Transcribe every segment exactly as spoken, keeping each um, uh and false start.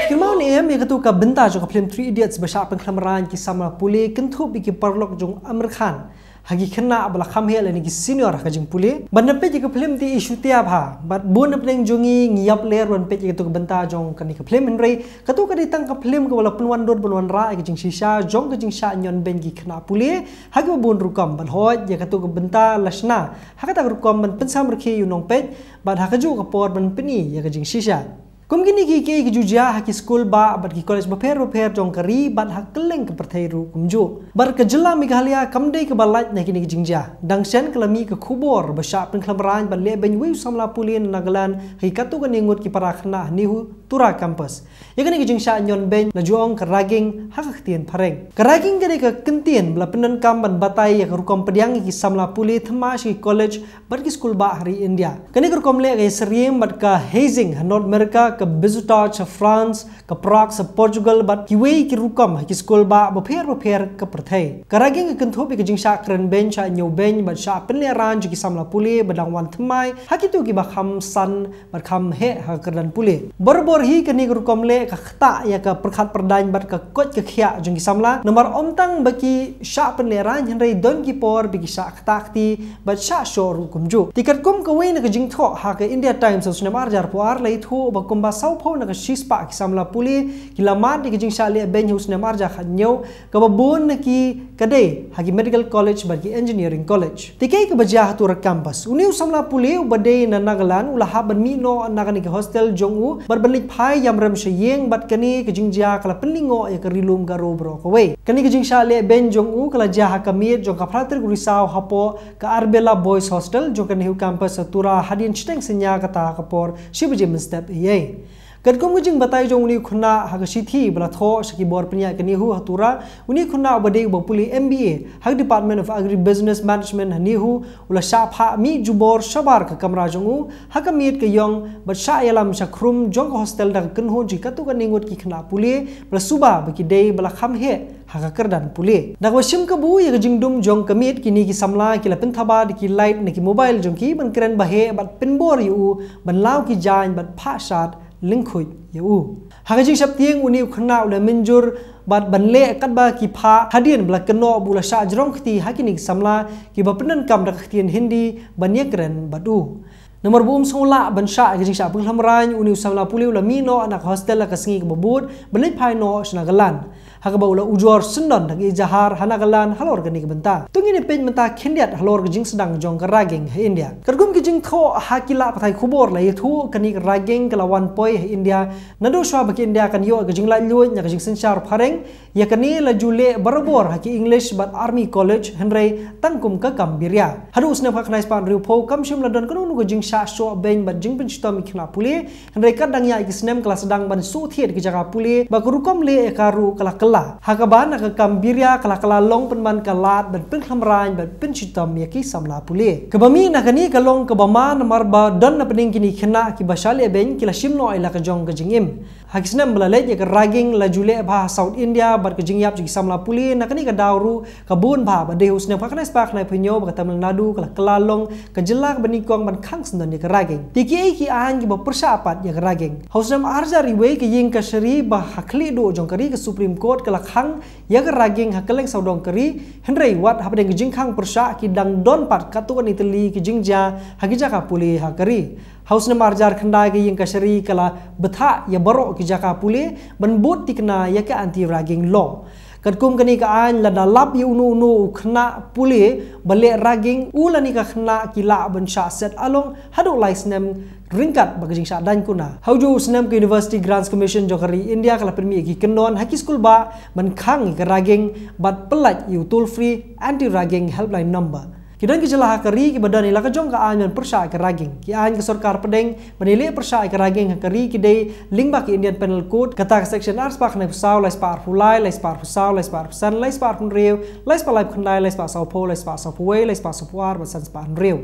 Kynmaw ne em ïa katu ka bynta jong ka film Three Idiots ba shah pynkhlem rain ki samla pule kynthup ïa ki paralok jong Aamir Khan ha ki khynnah ba la kham heh lane ki senior ha ka jingpule. Ban da peit ïa ka film te i shu tiap ha bad bun na pdeng jong ngi ngi ïap ler ban peit ïa katu ka bynta jong kane ka film, hynrei katu ka dei tang ka film kaba la pynwan dur ban wanrah ïa ka jingshisha jong ka jingshah ñion beiñ ki khynnah pule ha kiba bun rukom. Ban hoi ïa katu ka bynta la shna ha kata ka rukom ban pynsamrkhie ïa u nongpeit bad ha kajuh ka por ban pyni ïa ka jingshisha. Kum kine ki kiei ki ju jia ha ki skul bah bad ki college bapher bapher jong ka ri bad ha kylleng ka pyrthei ruh kumjuh. Bad ka jylla Meghalaya kam dei kaba lait na kine ki jingjia. Dang shen ka la mih ka khubor ba shah pynkhlem rain bad leh beiñ wei u samla pule na Nagaland ha ki katto katne ngut ki para khynnah ha NEHU Tura campus. Ïa kane ka jingshah ñion beiñ la ju ong ka ragging ha ka ktien phareng. Ka ragging ka dei ka kyntien ba la pyndonkam ban batai ïa ka rukom pdiang ïa ki samla pule thymmai sha ki college bad ki skul bah ha ri India. Kane ka rukom leh ka ïasyriem bad ka hazing ha North America, ka bisutage ha France, ka Prague ha Portugal bad kiwei ki rukom ha ki skul bah bapher bapher ka pyrthei. Ka ragging ka kynthup ïa ka jingshah kren beiñ, shah ñiew beiñ bad shah pynlehrain jong ki samla pule ba dang wan thymmai ha kito kiba kham san bad kham heh ha ka kyrdan pule. Barabor hi kane ka rukom leh ka ktah ïa ka pyrkhat pyrdaiñ bad ka koit ka khiah jong ki samla. Namar ym tang ba ki shah pynlehrain hynrei don ki por ba ki shah ktah kti bad shah shoh ruh kumjuh. Te katkum kawei na ka jingthoh ha ka India Times ha u snem arhajar arphew ar la ïathuh ba kumba sawphew na ka shispah ki samla pule ki la mad ïa ka jingshah leh beiñ ha u snem arhajar khathynñiew, kaba bun na ki ka dei ha ki medical college bad ki engineering college. Te kaei kaba jia ha Tura campus? Une u samla pule uba dei na Nagaland u la hap ban mih noh na kane ka hostel jong u bad ban leit phai ïamrem sha ïing bad kane ka jingjia ka la pynlyngngoh ïa ka ri lum Garo baroh kawei. Kane ka jingshah leh beiñ jong u ka la jia ha ka miet jong ka phra tarik u Risaw hapoh ka Arbela Boys Hostel jong ka NEHU campus ha Tura hadien shiteng synñia kata ka por shi baje mynstep eiei. Katkum ka jingbatai jong une u khynnah ha ka shithi ba la thoh sha ki bor pynïaid ka NEHU ha Tura, une u khynnah uba dei uba pule M B A ha ka Department of Agribusiness Management ha NEHU u la shah phah mih jubor shabar ka kamra jong u ha ka miet ka ïong bad shah ïalam shakhrum jong ka hostel da ka kynhun jong ki katto katne ngut ki khynnah pule ba la suba ba ki dei ba la kham heh ha ka kyrdan pule. Da kaba shim kabu ïa ka jingdum jong ka miet, kine ki samla ki la pynthaba da ki light na ki mobile jong ki ban kren baheh bad pynbor ïa u ban law ki jaiñ bad phah shad lyngkhuid ïa u. Ha ka jingsheptieng une u khynnah u la mynjur bad ban leh katba ki phah hadien ba la kynnoh ba u la shah jrong kti ha kine ki samla kiba pyndonkam da ka ktien Hindi ban ïakren bad u. Namar ba um sngew lah ban shah ïa ka jingshah pynkhlem rain, une u samla pule u la mih noh na ka hostel ha ka sngi kaba bud ban leit phai noh sha Nagaland, ha kaba u la ujor syndon da ka ijahar ha Nagaland halor kane ka bynta. To ngin ïa peit mynta khyndiat halor ka jingsdang jong ka ragging ha India. Katkum ki jingthoh ha ki lad pathai khubor la ïathuh, kane ka ragging ka la wan poi ha India naduh shwa ba ka India kan ïoh ïa ka jinglaitluid na ka jingsynshar phareng. Ïa kane la ju leh barabor ha ki English bad Army College, hynrei tang kum ka kam biria. Haduh u snem khatkhyndai spah hynriewphew kam shym la don kano kano ka jingshah shoh beiñ bad jingpynshitom ïa ki khynnah pule, hynrei katba dang ïaid ki snem ka la sdang ban shu thied ki jaka pule bad ka rukom leh ïa ka ruh ka la kylla. Ha kaba na ka kam biria ka la kylla long pynban ka lad ban pynkhlem rain bad pynshitom ïa ki samla pule. Kaba mih na kane ka long kaba ma namar ba don na pdeng kine ki khynnah kiba shah leh beiñ ki la shim noh ïa la ka jong ka jingim. Ha ki snem ba la leit, ïa ka ragging la ju leh bha ha South India bad ka jingïap jong ki samla pule na kane ka daw ruh ka bun bha, bad dei ha u snem khatkhyndai spah khyndaiphew hynñiew ba ka Tamil Nadu ka la kylla long ka jylla kaba nyngkong ban khang syndon ïa ka ragging. Te kiei ki aiñ kiba pyrshah pat ïa ka ragging? Ha u snem arhajar iwei, ka ïing kashari ba ha khlieh duh jong ka ri, ka Supreme Court, ka la khang ïa ka ragging ha kylleng sawdong ka ri, hynrei wat hapdeng ka jingkhang pyrshah ki dang don pat katto katne tylli ki jingjia ha ki jaka pule ha ka ri. Ha u snem arhajar khyndai, ka ïing kashari ka la bthah ïa baroh ki jaka pule ban bud thikna ïa ka anti ragging law. Katkum kane ka aiñ, lada lap ïa uno uno u khynnah pule ba leh ragging, u lane ka khynnah ki lah ban shah set along haduh lai snem ryngkat bad ka jingshah daiñ kuna. Ha ujuh u snem, ka University Grants Commission jong ka ri India ka la pynmih ïa ki kyndon ha ki skul bah ban khang ïa ka ragging bad pyllait ïa u toll free anti ragging helpline number. Ki don ki jylla ha ka ri kiba don ïa la ka jong ka aiñ ban pyrshah ïa ka ragging. Ki aiñ ka sorkar pdeng ban ïaleh pyrshah ïa ka ragging ha ka ri ki dei lyngba ka Indian Penal Code, kata ka section ar spah khyndai phew saw, lai spah arphew lai, lai spah arphew saw, lai spah arphew san, lai spah arphew hynriew, lai spah laiphew khyndai, lai spah sawphew, lai spah sawphew wei, lai spah sawphew ar bad san spah hynriew.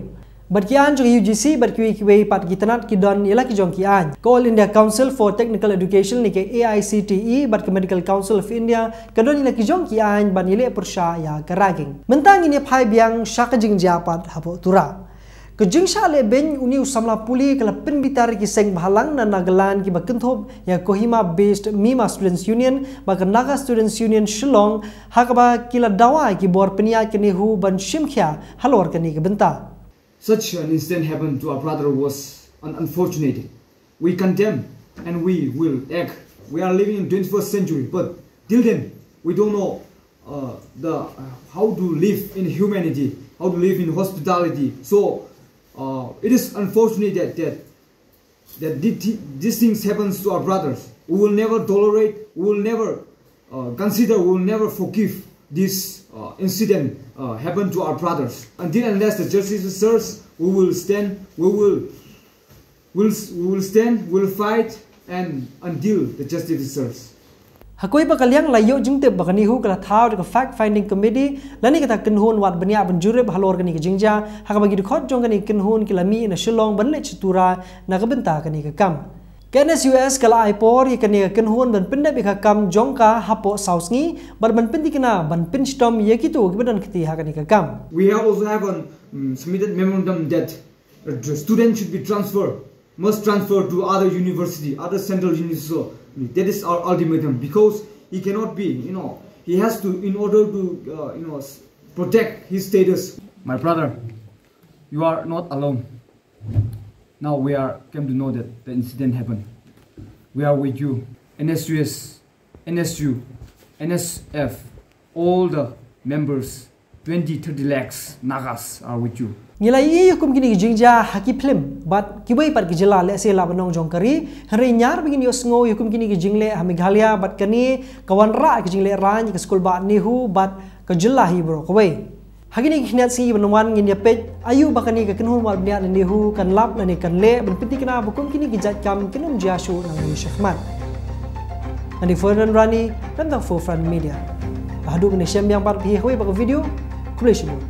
Bad ki aiñ jong ka U G C bad kiwei kiwei pat ki tnat ki don ïa la ki jong ki aiñ. Ka All India Council for Technical Education ne ka A I C T E bad ka Medical Council of India ka don ïa la ki jong ki aiñ ban ïaleh pyrshah ïa ka ragging. Mynta ngin ïa phai biang sha ka jingjia pat hapoh Tura. Ka jingshah leh bein une u samla pule ka la pynbitar ïa ki seng bhalang na Nagaland kiba kynthup ïa ka Kohima based Mima Students Union bad ka Naga Students Union Shillong, ha kaba ki la dawa ïa ki bor pynïaid ka NEHU ban shim khia halor kane ka bynta. Such an incident happened to our brother was un- unfortunate. We condemn and we will act. We are living in twenty-first century, but till then we don't know uh, the uh, how to live in humanity, how to live in hospitality. So uh, it is unfortunate that that that thi- these things happens to our brothers. We will never tolerate. We will never uh, consider. We will never forgive this uh, incident uh, happened to our brothers. Until unless the justice is served, we will stand. We will will we will stand. We will fight and until the justice is served. Ha kawei pat ka liang, la ïoh jingtip ba ka NEHU ka la thaw da ka Fact Finding Committee lane kata ka kynhun wad bniah ban jurip halor kane ka jingjia, ha kaba ki dkhot jong kane ka kynhun ki la mih na Shillong ban leit shatura na ka bynta kane ka kam. Ka NSUS ka la ai por ïa kane ka kynhun ban pyndep ïa ka kam jong ka hapoh saw sngi bad ban pyntikna ban pynshitom ïa kito kiba don kti ha kane ka kam. We have also have a um, submitted memorandum that a student should be transferred, must transfer to other university, other central university. That is our ultimatum because he cannot be, you know, he has to, in order to, uh, you know, protect his status. My brother, you are not alone. Now we are came to know that the incident happened. We are with you. N S U S, N S U, N S F, all the members, twenty, thirty lakhs Nagas are with you. Ngi la ïohi ïa kum kine ki jingjia ha ki phlim bad kiwei pat ki jylla, lehse la ban ong jong ka ri, hynrei ñiar ba ngin ïohsngew ïa kum kine ki jingleh ha Meghalaya bad kane ka wanrah ka jingleh rain ïa ka skulbah NEHU bad ka jylla hi baroh kawei. Ha kine ki khyndiat sngi ban wan ngin ïa peit aïu ba kane ka kynhun wad bniah na NEHU kan lap lane kan leh ban pyntikna ba kum kine ki jait kam kin ym jia shuh nangne shakhmat. Ngan dei Ferdinand Rani, Rantau Forefront Media. Ba haduh ngin ïa shem biang pat phi ha kawei pat ka video. Khublei shibun.